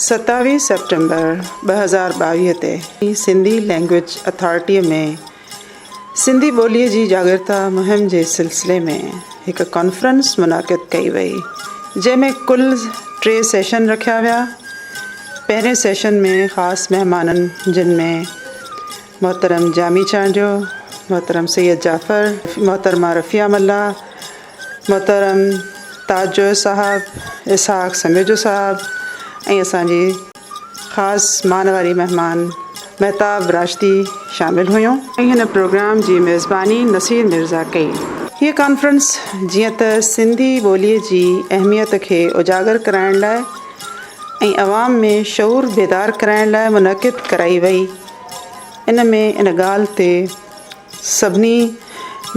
27 September 2022 تي Sindhi language اٿارٽيء ۾ سنڌي ٻوليء جي جاڳرتا مهم جي سلسلي ۾ هڪ ڪانفرنس منعقد ڪئي وئي، جنهن ۾ ڪل ٽي سيشن رکيا ويا. پهرين سيشن ۾ خاص مهمانن جن ۾ محترم جامي چانڊيو، محترم سيد جعفر، محترمه رفيعه ملاح، محترم تاج جويو صاحب، اسحاق سميجو صاحب ۽ اسان جي خاص مان واري مهمان مهتاب راشدي شامل هيون. ۽ هن پروگرام جي ميزباني نصير مرزا ڪئي. هيء ڪانفرنس جيئن ته سنڌي ٻوليء جي اهميت کي اجاگر ڪرائڻ لاء ۽ عوام ۾ شعور بيدار ڪرائڻ لاء منعقد ڪرائي وئي، ان ۾ ان ڳالهه تي سڀني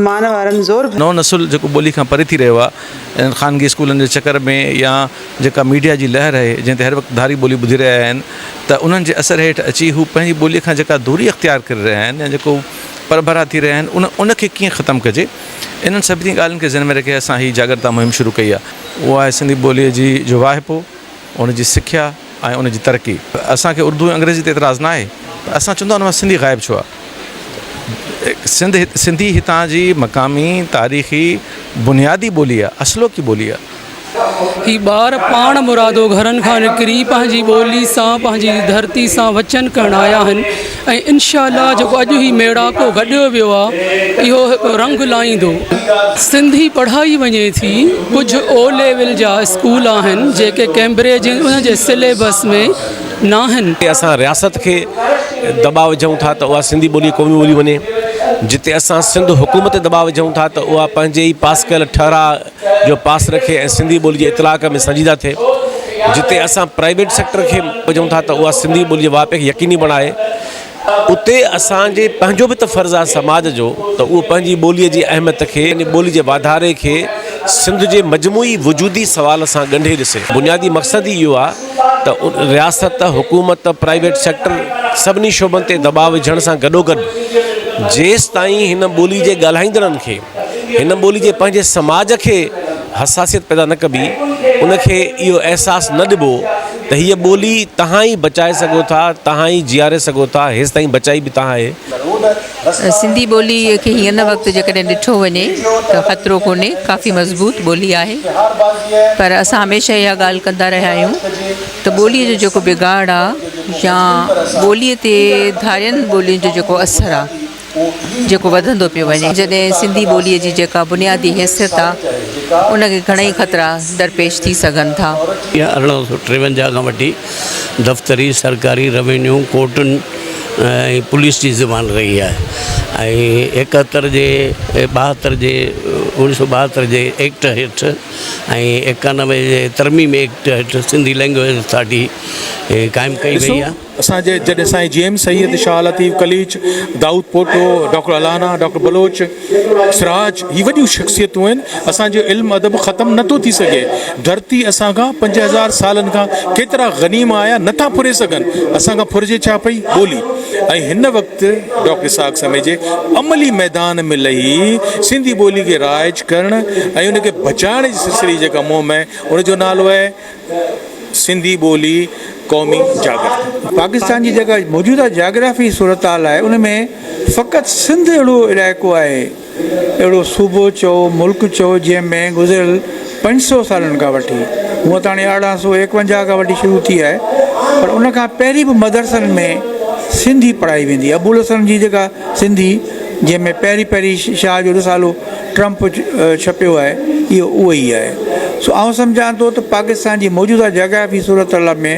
مان وارن زور ڀريو. نئون نسل جيڪو ٻولي کان پري ٿي رهيو آهي انهن خانگي اسڪولن جي چڪر ۾ يا جيڪا ميڊيا جي لهر آهي جنهن تي هر وقت ڌاري ٻولي ٻڌي رهيا آهن ته انهن جي اثر هيٺ اچي هو پنهنجي ٻولي کان جيڪا دوري اختيار ڪري رهيا آهن يا جيڪو پرڀرا ٿي رهيا آهن ان ان کي ڪيئن ختم ڪجي انهن سڀني ڳالهين کي ذهن ۾ رکي اسان هي جاڳرتا مهم شروع ڪئي آهي. اهو آهي سنڌي ٻولي جي جو واهپو ان جي سکيا ۽ ان جي ترقي. اسان کي اردو ۽ انگريزي تي اعتراض ناهي پر اسان چوندا ان مان سنڌي غائب ڇو آهي؟ سنڌ سنڌي هتان جي مقامي تاريخي بنيادي ٻولي آهي، اصلوڪي ٻولي آهي. هي ٻار پاڻ مرادو گهرن کان نڪري پنهنجي ٻولي سان پنهنجي ڌرتي سان وچن ڪرڻ آيا آهن ۽ انشاء الله جيڪو اڄ هي ميڙاڪو گڏيو ويو آهي اهو هڪ رنگ لائيندو. سنڌي پڙهائي وڃي ٿي ڪجهه او ليول جا اسڪول آهن جيڪي ڪيمبرج ان جي سليبس ۾ ناهن. اسان رياست کي دٻاء وجهون ٿا ته اها سنڌي ٻولي قومي ٻولي وڃي، جتي اسان سنڌ حڪومت تي دٻاء وجهون ٿا ته اها پنهنجي ئي پاس ڪيل ٺهراء جو پاس رکي ۽ سنڌي ٻولي جي اطلاق ۾ سنجيده ٿئي، جتي اسان پرائيويٽ سيڪٽر کي وجهون ٿا ته اها سنڌي ٻولي جي واهپي کي يقيني بڻائي. اتي اسان جي پنهنجو به ته فرض آهي سماج جو ته اهو پنهنجي ٻوليء جي اهميت کي ۽ ٻولي جي واڌاري کي سنڌ جي مجموعي وجودي سوال سان ڳنڍي ڏسي. بنيادي مقصد ئي اهو آهي ته رياست، حڪومت، پرائيويٽ سيڪٽر سڀني شعبن تي دٻاء وجهڻ سان گڏوگڏ جيستائين هن ٻولي جي ڳالهائيندڙن کي هن ٻولي جي پنهنجي سماج کي حساسيت پيدا نه ڪبي، ان کي اهو احساس نه ڏبو ته هيء ٻولي توهان ئي بچائي سگهو ٿا، توهان ئي جيئاري سگهو ٿا، هيستائين بچائي به توهان آهي. سنڌي ٻوليء کي هن وقت جيڪڏهن ڏٺو وڃي ته خطرو ڪونهي، ڪافي مضبوط ٻولي آهي، پر اسان هميشه اها ڳالهه ڪندا رهيا آهيون ته ٻوليء جو جيڪو بگاڙ آ يا ٻوليء تي ڌارين ٻولين جو جيڪو اثر آ، جيڪو وڌندو پيو وڃي جڏهن سنڌي ٻوليء جي جيڪا بنيادي حيثيت آ ان کي گهڻئي خطرا درپيش ٿي سگهن ٿا. اها 1853 کان وٺي دفتري، سرڪاري، روينيو، ڪورٽن ۽ پوليس جي زبان رهي آهي ۽ ايڪهتر جي ٻاهتر جي اوڻيهه سو ٻاهتر جي ايڪٽ هيٺ ۽ ايڪانوي جي ترميم ايڪٽ هيٺ سنڌي لئنگويج اٿارٽي قائم ڪئي وئي آهي. اسان جي جڏهن سائين G M Syed, Shah Latif Qalich, Daud Poto, doctor Allana, doctor Baloch, Siraj هي وڏيون شخصيتون آهن اسان جو علم ادب ختم نه ٿو ٿي سگهي ڌرتي اسان کان 5000 سالن کان ڪيترا غنيم آيا نه ٿا ڦري سگهن اسان کان ڦرجي ڇا پئي ٻولي ۽ هن وقت ڊاڪٽر اسحاق سميجي عملي ميدان ۾ لهي سنڌي ٻولي کي رائج ڪرڻ ۽ ان کي بچائڻ جي سلسلي جي جيڪا مهم آهي ان جو نالو آهي سنڌي ٻولي قومي جاڳرتا. پاڪستان جي جيڪا موجوده جاگرافي صورتحال آهي ان ۾ فقط سنڌ اهڙو علائقو آهي، اهڙو صوبو چئو، ملڪ چئو جنهن ۾ گذريل 500 سالن کان وٺي، هونء ته هاڻي 1851 کان وٺي شروع ٿي آهي پر ان کان پهرين به مدرسن ۾ سنڌي پڙهائي ويندي هئي. ابوالحسن جي جيڪا سنڌي جنهن ۾ پهرين پهرين شاهه جو رسالو ٽرمپ ڇپيو آهي اهو اهو ئي آهي. سو آئون سمجهان ٿو ته پاڪستان جي موجوده جاگرافي صورتحال ۾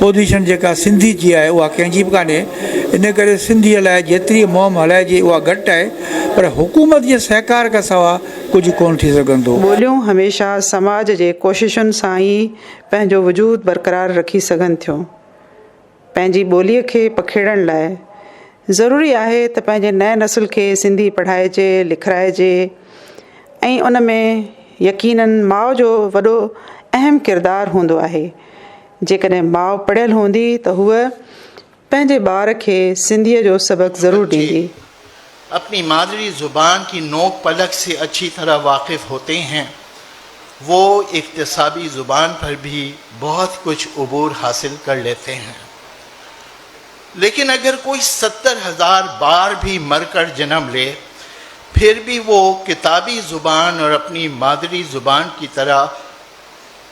پوزيشن جيڪا سنڌي جي آهي اها ڪنهن جي به ڪانهي ان ڪري سنڌيء لاء جيتري مهم هلائجي اها گهٽ آهي پر حڪومت جي سهڪار کان سوا ڪجهه ڪونه ٿي سگهندو. ٻوليون هميشه سماج جي ڪوششن سان ئي پنهنجو وجود برقرار رکي سگهن ٿيون. پنهنجي ٻوليء کي پکيڙڻ لاء ضروري آهي ته پنهنجي نئين نسل کي سنڌي پڙهائجي، لکرائجي ۽ ان ۾ يقينن ماء جو وڏو اهم ڪردار هوندو آهي. جيڪڏهن ماء پڙهيل هوندي ته هوء پنهنجي ٻار کي سنڌيء جو سبق ضرور ڏيندي. اپني مادري زبان ڪي نوڪ پلڪ سي اڇي طرح واقف هوتي هين. वो इकतसाबी ज़ुबान पर भी बहुत कुछ अबूर हासिल कर लेते हैं। लेकिन अगर कोई 70,000 बार भी मरकर जन्म ले, फिर भी वो किताबी ज़ुबान और अपनी मादरी ज़ुबान की तरह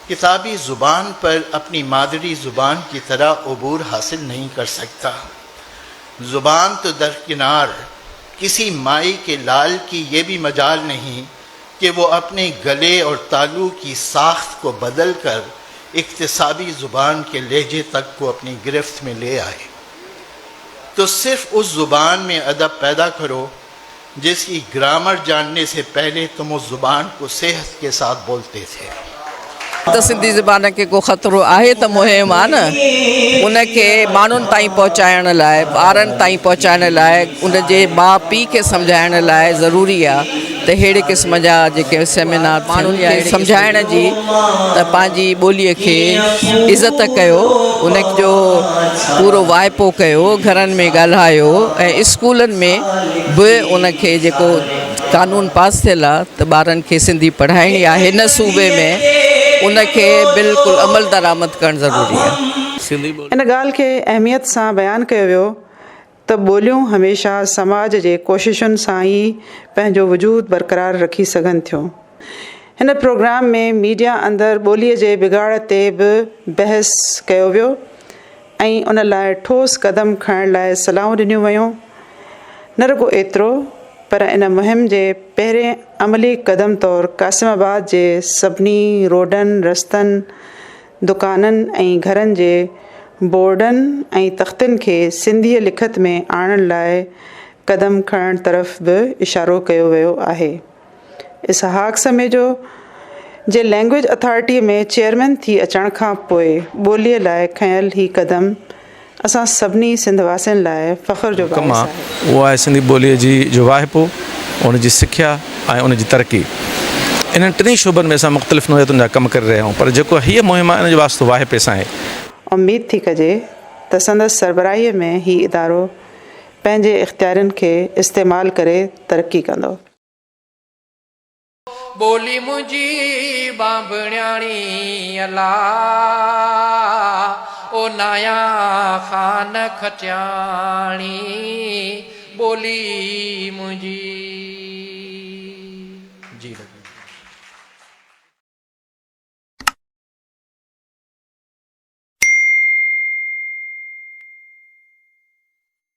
किताबी ज़ुबान पर अपनी मादरी ज़ुबान की तरह अबूर हासिल नहीं कर सकता। ज़ुबान तो दरकिनार, किसी माई के लाल की ये भी मजाल नहीं कि वो अपने गले और तालू की साख्त को बदल कर इकतसाबी ज़ुबान के लहजे तक को अपनी गिरफ्त में ले आए। तो सिर्फ उस ज़ुबान में अदब पैदा करो जिसकी ग्रामर जानने से पहले तुम उस ज़ुबान को सेहत के साथ बोलते थे। ته سنڌي زبان کي ڪو خطرو آهي ته مهم آ نه ان کي ماڻهن تائين پهچائڻ لاء ٻارن تائين پهچائڻ لاء ان جي ماء پيء کي سمجهائڻ لاء ضروري آ ته ههڙي قسم جا جيڪي سيمينار ماڻهن کي سمجهائڻ جي ته پنهنجي ٻوليء کي عزت ڪيو ان جو پورو واهپو ڪيو گهرن ۾ ڳالهايو ۽ اسڪولن ۾ به ان کي جيڪو قانون پاس ٿيل آ ته ٻارن کي سنڌي پڙهائڻي آ هن صوبي ۾ ان کي بلڪل عمل درآمد ڪرڻ ضروري آ. ان ڳالهه کي اهميت سان بيان ڪيو ويو ته ٻوليون هميشه سماج جي ڪوششن سان ئي پنهنجو وجود برقرار رکي سگهن ٿيون. هن پروگرام ۾ ميڊيا اندر ٻوليء جي بگاڙ تي به بحث ڪيو ويو ۽ ان لاء ٺوس قدم کڻڻ لاء صلاحون ڏنيون ويون. نه رڳو ايترو پر ان مهم جي پهرين عملي قدم طور قاسم آباد جي سڀني روڊن، رستن، دڪانن ۽ گهرن جي بورڊن ۽ تختين کي سنڌيء لکت ۾ آڻڻ لاء قدم کڻڻ طرف به اشارو ڪيو ويو آهي. اسحاق سميجو جي لئنگئيج اٿارٽيء ۾ چيئرمين ٿي اچڻ کان پوء ٻوليء لاء کنيل هي قدم اسان سڀني سنڌ واسين لاء فخر جو ڪم باعث آ آهي. اهو آهي سنڌي ٻوليء جي جو واهپو، ان جي سکيا ۽ ان جي ترقي. انهن ٽنهي شعبن ۾ اسان مختلف نوعيتن جا ڪم ڪري رهيا آهيون پر جيڪو هيء مهم آهي ان جو واسطو واهپي سان آهي. اميد ٿي ڪجي ته سندس سربراهيء ۾ هي ادارو پنهنجي اختيارين کي استعمال ڪري ترقي ڪندو. ٻولي منهنجي ٻانڀڻياڻي الا او نايان خان کٽياڻي ٻولي منهنجي.